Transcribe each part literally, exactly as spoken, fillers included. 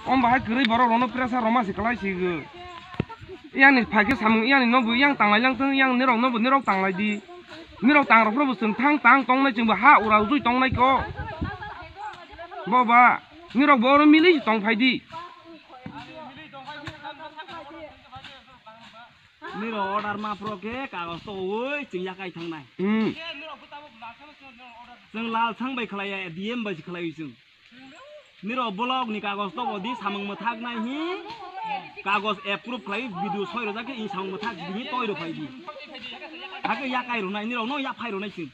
Om bahai kwrwi borok rono pressure roma se kwlai se go. Yang ni phai khe samung yang ni no bo yang tanglai lang thung, yang nirok no bo nirok tanglai di. Nirok tang rok bo chwng thang tang tong nai chwng bo ha ura ujui tong nai ko. Bo ba nirok bo oro mili tong phai di. Nirok order ma phro khe kagoj to ui chwng yakai thang nai. Hmm. Chwng lal thang bai khlai ya, D M bai se khlai ui chwng. Nirok block ni kagoj to bo di samung mwthak nai hi. Kagoj approve khlai video soi rojak khe i samung mwthak di hi toi ro phai di. Hakhe yakai ro nai nirok no yaphai ro nai chwng.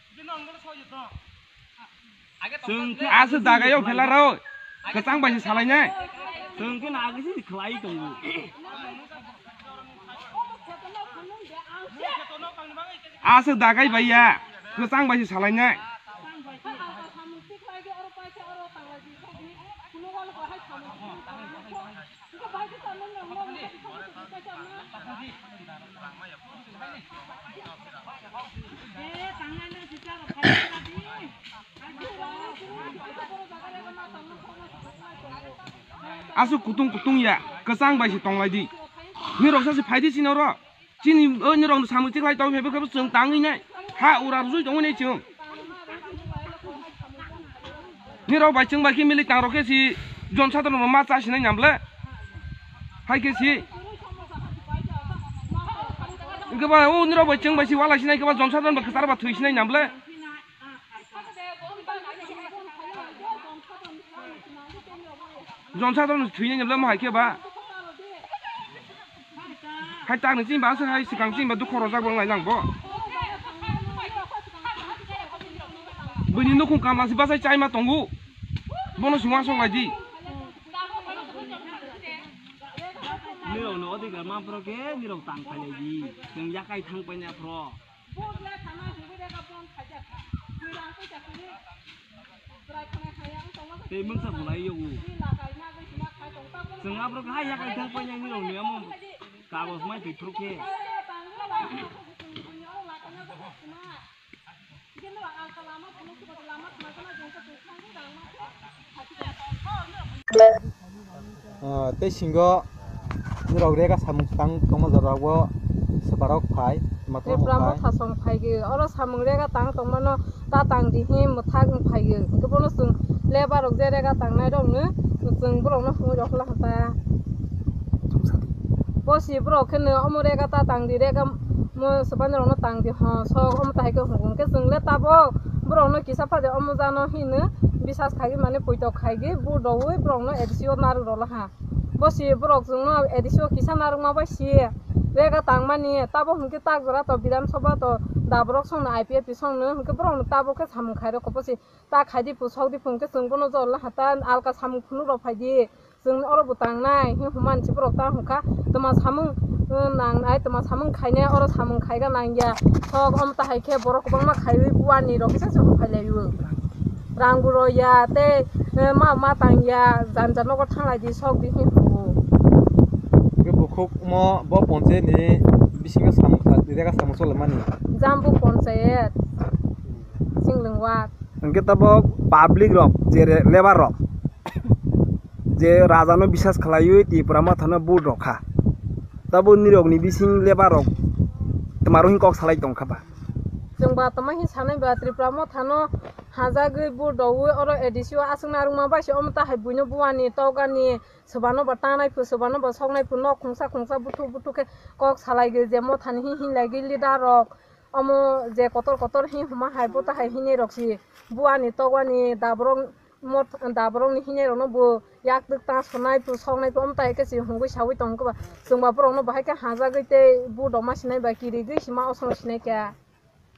Chwng khe aswk dagai o phela rw. Kwchang bai se salai nai. Chwng khe na agi se khlai tongo. Aswk dagai bai ya. Kwchang bai se salai nai. Aswk kutung kutung ya, kwchang bai se tong lai di. Nirok sa se phai di sini oro. Chini o nirok samung tiklai tong phai bwkha bo chwng tangwi nai. Ha ura rwjui tongwi nai chwng. Nirok bai chwng bai khe milik tang rok khe si jon sadron rok ma cha sinai nang ble. Hai khe si. Hwnkhe ba o nirok bai chwng bai si wala sinai khe ba jon sadron ba kwchar ba thwi sinai nang ble. Jon sadron thwi nai nang ble mo hai khe ba. Hai tak ni chini ba aswk hai swkang chini ba dukho rojak bo wng lai nang bo. Bini nukhung kamla si bachai chai ma tongo. Bono suma sok lai di. Nirok no odikar ma phro khe nirok tang phai lai di. Chwng yakai thang pai na phro. Tei mungsa khulai yago. Chwng aphro khe hai yakai thang pai na nirok ni amo kagoj mai twi phro khe. Ah, tei singo nirok rega samung tang tongma jora o swbarok phai, twma twma Tripura phai. Motha song phai ge, oro samung rega tang tongmano ta tang di hi mwthak phai ge. Hwnkhe bono chwng lebar rok je rega tangnai rok no chwng borok no hwnwi rok la ta. Bo si borok khe no omo rega ta tang di, rega mo swbani rok no tang di ho sok omo ta hai khe hwngo. Hwnkhe chwng le tabok borok no kisa pha de omo jano hino bisas khai mani poito khai ge bu doui borok no A D C o narwk rw la ha. Bo si borok chwngno A D C o kisa narwkma bai si rega tangmani, tabo hwnkhe tak jora to Bidhan Sabha to da borok songno I P F T songno hwnkhe borokno tabo khe samung khairokho bo si ta khaidi pu sokdi pu hwnkhe chwng bono jor la hata alka samung phunuk rok phaidi chwng oro bo tangnai hi hwnmani si borok ta hwnkha twma samung, eh, nangnai twma samung khainai oro samung khaiga nangya sok omo ta hai khe borok kwbangma khaiwi buani rok kisa se phailaio. Rang bo rw ya tei, eh, ma ma tang ya, janja nogo thanglai di sok di hi hwngo. Hwnkhe bukhuk mo bo ponchayat ni bisingo samung kha, rega samung choli mani. Jambu ponchayat, Singlwng ward. Hwnkhe tabok public rok, je re-, lebar rok, je raja no bisas khlaiwi Tripura Motha no vote rok kha, tabok nirok ni bising lebar rok twmaro hin kok salai tong kha ba? Chwng ba tongma hin sanai ba Tripura Motha no hajagwi bu doui oro A D C o aswk narwkma bai se omo ta hai buino buani tokani swbano bo tangnai phu swbano bo soknai phu nok khungsa khungsa buthuk buthuk khe kok salai gwi je Mothani hin hin lai gwi leader rok omo je kotor kotor hin huma hai bo ta hai hinwi rok si buani tokani da borok mot-, da borokni hinwi rokno bo yak twk ta sonai phu soknai phu omo ta hai khe si hungwi saui tong khe ba chwng ba borokno bahai khe hajagwi tei bu doma sinai ba kirigwi sima osong sinai khe.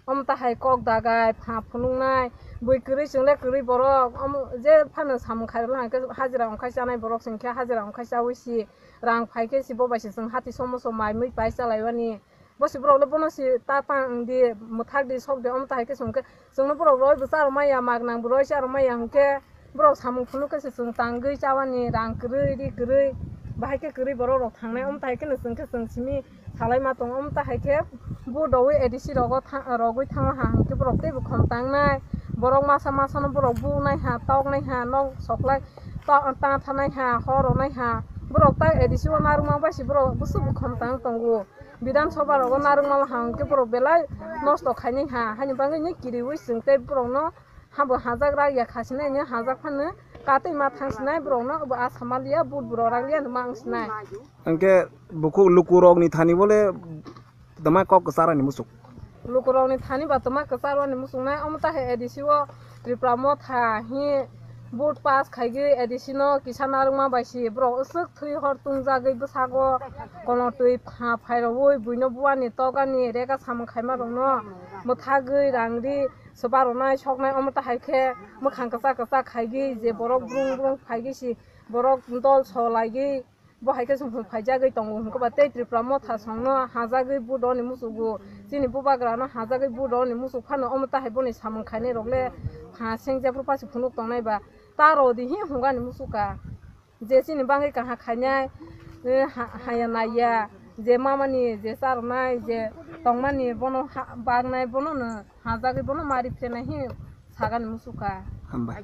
Omo ta hai kok dagai, pha phunuknai, bui kwrwi chwng le kwrwi borok, omo je phano samung khairokla hwnkhe hajira wngkhai chanai borok chwng khe hajira wngkhai chaui si rang phai khe si bo bai se chwng hati somo som mai mui pai chalaiwani. Bo si borok le bono si ta tang di, mwthak di, sok di, omo ta hai khe chwng khe chwngno borok roi bo charwmaya, mak nang bo roi charwmaya hwnkhe borok samung phunuk khe se chwng tangwi chawani, rang kwrwi, ri kwrwi, bahai khe kwrwi borok rok thangnai, omo ta hai kheno chwng khe chwng simi salai ma tongo. Omo ta hai khe bu doui A D C rogo tha-, rogwi thangla ha hwnkhe borok teibo khom tangnai. Borok masa masa no borok bunai ha, toknai ha, nok soklai ta, ta thanai ha, hor ronai ha. Borok ta A D C o narwkma bai se borok bwswk bukhom tang tongo. Bidhan Sabha rogo narwkma ha hwnkhe borok belai nosto khainai ha. Haini bagwi ni kiriwi chwng tei borokno habo hajak rak ya khasinai ni hajak phano katwi ma thangsinai borokno bo asa maliya but borok rak liya ma wngsinai. Hwnkhe bukhuk lukurokni thani bole tama kok kwcharani musuk. Lukurokni thani ba tama kwcharwani musuknai omo tahe A D C o Tripura Motha hi vote pass khaigwi A D C no kisa narwkma bai si borok aswk thwi hor tungjagwi bwsago kolotwi pha phairogwi buino buani tokani rega samung khaima rokno mwthagwi rangri swbaronai soknai omo tahai khe mwkhang kwchak kwchak khaigwi je borok brung brung phaigwi si borok dol so laigwi bo hai khe chwng phung phaijagwi tongo hwnkhe ba tei Tripura Motha songno hajagwi budoni musugo chini bubagrano hajagwi budoni musuk phano omo tahai boni samung khainai rok le pha seng jephru pasi phunuk tongnai ba ta rodi hi hungani musuka je chini bangwi kaha khainai eh, ha- haya naiya je mamani je charwnai je tongmani bono ha- baknai bono no hajagwi bono mari phenai hi sagani musuka. Hambai.